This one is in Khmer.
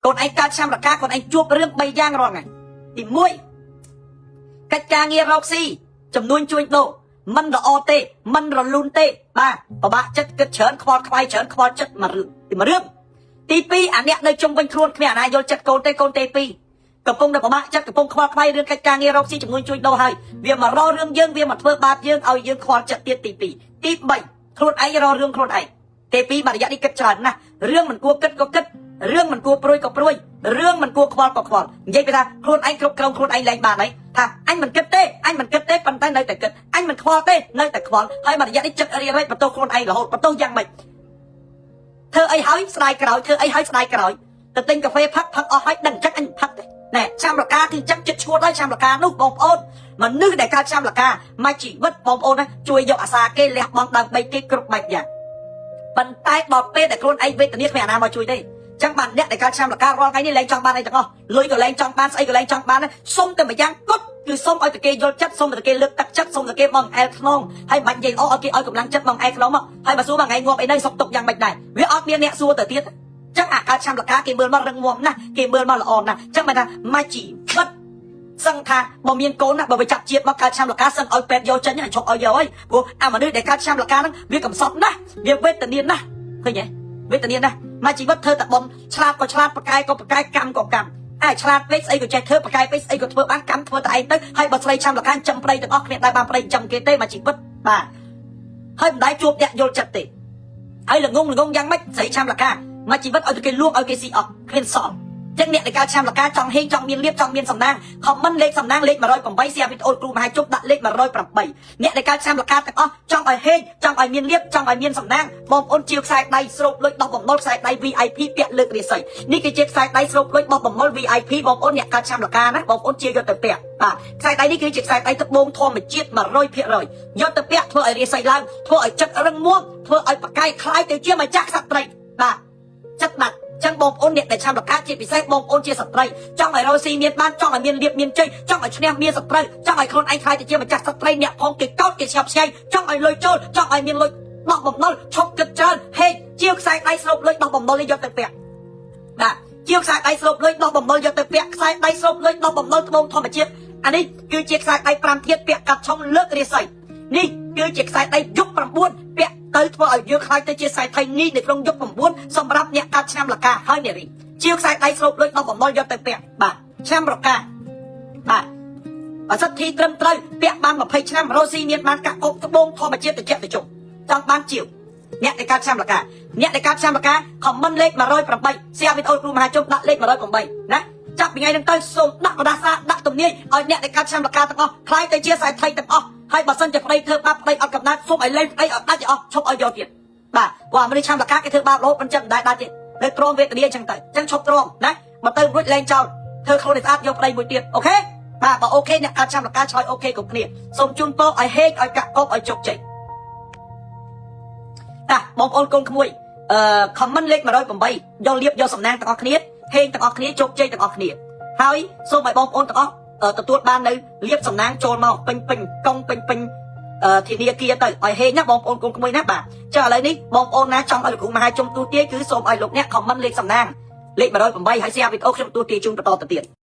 កូនឯងកើតឆ្នាំរកាកូនឯងជួបរឿង3យ៉ាងរាល់ថ្ងៃទី1កិច្ចការងាររកស៊ីចំនួនជួញដូរមិនល្អទេមិនរលូនទេបាទពិបាកចិត្តគិតច្រើនខ្វល់ខ្វាយច្រើនខ្វល់ចិត្តមួយរឿងទីមួយរឿងទី2អាអ្នកនៅជុំវិញខ្លួនគ្មានអាណាយល់ចិត្តកូនទេកូនទេពីរកំពុងតែពិបាកចិត្តកំពុងខ្វល់ខ្វាយរឿងកិច្ចការងាររកស៊ីចំនួនជួញដូរហើយវាមករករឿងយើងវាមកធ្វើបាបយើងឲ្យយើងខ្វល់ចិត្តទៀតទី2ទី3ខ្លួនឯងរករឿងខ្លួនឯងទេពីរបាទរយៈនេះគិតច្រើនណាស់រឿងមិនគួរគិតក៏គិតរឿងមិនគួរព្រួយក៏ព្រួយរឿងមិនគួរខ្វល់ក៏ខ្វល់និយាយពីថាខ្លួនឯងគ្រប់គ្រងខ្លួនឯងលែងបានហើយថាអញមិនគិតទេអញមិនគិតទេប៉ុន្តែនៅតែគិតអញមិនខ្វល់ទេនៅតែខ្វល់ហើយមួយរយៈនេះចិត្តរារែកបន្ទោសខ្លួនឯងរហូតបន្ទោសយ៉ាងម៉េចធ្វើអីហើយស្ដាយក្រោយធ្វើអីហើយស្ដាយក្រោយទៅទិញកាហ្វេផឹកផឹកអស់ហើយដឹងចឹងអញផឹកទេណែឆ្នាំរកាគឺចឹងចិត្តឈួតហើយឆ្នាំរកានោះបងប្អូនមនុស្សដែលកើតឆ្នាំរកាមួយជីវិតបងប្អូនណាជួយយកអាសាគេលះបង់ដើម្បីគេគ្រប់បែបយ៉ាងប៉ុន្តែដល់ពេលដែលខ្លួនឯងវេទនាគ្មានអាណាមកជួយទេចឹងបានអ្នកដែលកើតឆ្នាំរការាល់ថ្ងៃនេះលែងចង់បានអីទាំងអស់លុយក៏លែងចង់បានស្អីក៏លែងចង់បានសុំតែម្យ៉ាងគត់គឺសុំឲ្យតែគេយល់ចិត្តសុំតែគេលើកទឹកចិត្តសុំតែគេមកអែលខ្នងហើយមិននិយាយអឲ្យគេឲ្យកម្លាំងចិត្តមកអែលខ្នងមកហើយមកសួរមួយថ្ងៃងាប់អីនៅសុកទុកយ៉ាងម៉េចដែរវាអត់មានអ្នកសួរទៅទៀតចឹងអាកើតឆ្នាំរកាគេមើលមករឹងមាំណាស់គេមើលមកល្អណាស់ចឹងបានថាមួយជីវិតសឹងថាបើមានកូនណាបើវាចាប់ជាតិមកកើតឆ្នាំលកាសឹងឲ្យពេទ្យយកចេញហើយឈប់ឲ្យយកហើយព្រោះអាមនុស្សដែលកើតឆ្នាំលកាហ្នឹងវាកំសត់ណាស់វាវេទនាណាស់ឃើញទេវេទនាណាស់មួយជីវិតធ្វើតែបុណ្យឆ្លាតក៏ឆ្លាតប្រកែក៏ប្រកែកម្មក៏កម្មអាឆ្លាតពេកស្អីក៏ចេះធ្វើប្រកែពេកស្អីក៏ធ្វើបានកម្មធ្វើតែឯងទៅហើយបើស្រីឆ្នាំលកាចំប្តីទាំងអស់គ្នាដែលបានប្តីចំគេទេមួយជីវិតបាទហើយមិនដែលជួបអ្នកយល់ចិត្តទេហើយល្ងងល្ងងយ៉ាងម៉េចស្រីឆ្នាំលកាមួយជីវិតឲ្យគេលួងឲ្យគេស៊ីអស់គ្មានសល់ចឹងអ្នកដែលកើតឆ្នាំលកាចង់ហេងចង់មានលៀបចង់មានសំណាង comment លេខសំណាងលេខ108 share វីដេអូគ្រូមហាជុំដាក់លេខ108អ្នកដែលកើតឆ្នាំលកាទាំងអស់ចង់ឲ្យហេងចង់ឲ្យមានលៀបចង់ឲ្យមានសំណាងបងប្អូនជាវខ្សែដៃស្រូបលុយដោះបំណុលខ្សែដៃ VIP ពាក់លើករាសីនេះគឺជាខ្សែដៃស្រូបលុយដោះបំណុល VIP បងប្អូនអ្នកកើតឆ្នាំលកាណាបងប្អូនជាយកទៅពាក់បាទខ្សែដៃនេះគឺជាខ្សែដៃត្បូងធម្មជាតិ100%យកទៅពាក់ធ្វើឲ្យរាសីឡើងធ្វើឲ្យចិត្តរឹងមាំធ្វើឲ្យប្រកែកខ្លាយទៅជាម្ចាស់ក្សត្រីបាទចិត្តបាត់ចឹងបងប្អូនអ្នកដែលឆាំលកាជាពិសេសបងប្អូនជាស្ត្រីចង់ឲ្យរកស៊ីមានបានចង់ឲ្យមានលៀបមានជ័យចង់ឲ្យឈ្នះមានសត្រូវចង់ឲ្យខ្លួនឯងខ្លាយទៅជាម្ចាស់ស្ត្រីអ្នកផងគេកោតគេឆាប់ឆ្ងាយចង់ឲ្យលុយចូលចង់ឲ្យមានលុយដោះបំណុលឈប់គិតច្រើនហេកជាវខ្សែដៃស្រូបលុយដោះបំណុលនេះយកទៅពាក់បាទជាវខ្សែដៃស្រូបលុយដោះបំណុលយកទៅពាក់ខ្សែដៃស្រូបលុយដោះបំណុលត្បូងធម្មជាតិអានេះគឺជាខ្សែដៃ5ធាតុពាក់កាត់ឆុងលើករាសីនេះគឺជាខ្សែដៃយុគ9ពាក់ទៅធ្វើឲ្យយើងខ្លាយទៅជាខ្សែថៃនេះនៅក្នុងយុគ9សម្រាប់អ្នកកើតឆ្នាំលកាហើយនារីជាវខ្សែដៃស្រូបលុយដោះបំណុលយកទៅពាក់បាទឆ្នាំរកាបាទអសិទ្ធិត្រឹមត្រូវពាក់បាន20ឆ្នាំរ៉ូស៊ីមានបានកាក់កបត្បូងធម្មជាតិតិចតិចចង់បានជាវអ្នកដែលកើតឆ្នាំលកាអ្នកដែលកើតឆ្នាំលកា comment លេខ108 share វីដេអូគ្រូមហាជនដាក់លេខ108ណាចាប់ពីថ្ងៃហ្នឹងទៅសូមដាក់បដាសាដាក់ទំនាយឲ្យអ្នកដែលកើតឆ្នាំលកាទាំងអស់ខ្លាយទៅជាខ្សែថៃទាំងអស់ហើយបើសិនជាប្តីធ្វើបាបប្តីអត់កំណត់សូមឲ្យលេងប្តីអត់ដាច់ឲ្យអស់ឈប់ឲ្យយកទៀតបាទព្រោះអាមនុស្សឆ្នាំលកាគេធ្វើបាបរហូតមិនចឹងមិនដែលដាច់ទេនៅទ្រាំវេទនាអញ្ចឹងទៅអញ្ចឹងឈប់ទ្រាំណាបើទៅរួចលែងចោលធ្វើខ្លួនឲ្យស្អាតយកប្តីមួយទៀត OK បាទបើ OK អ្នកកើតឆ្នាំលកាឆ្លើយ OK គ្រប់គ្នាសូមជូនពរឲ្យហេកឲ្យកាក់កបឲ្យជោគជ័យតាបងប្អូនកូនក្មួយអឺ comment លេខ108យកលៀបយកសំណាងទាំងអស់គ្នាហេងទាំងអស់គ្នាជោគជ័យទាំងអស់គ្នាហើយសូមឲ្យបងប្អូនទាំងអស់ទទួលបាននៅលៀបសំណាងចូលមកពេញពេញកង់ពេញពេញធនាគារទៅឲ្យហេងណាបងប្អូនកូនក្មួយណាបាទចាឥឡូវនេះបងប្អូនណាចង់ឲ្យលោកគ្រូមហាជុំទូទាយគឺសូមឲ្យលោកអ្នក comment លេខសំណាងលេខ108ហើយ share វីដេអូខ្ញុំទូទាយជូនបន្តទៅទៀត។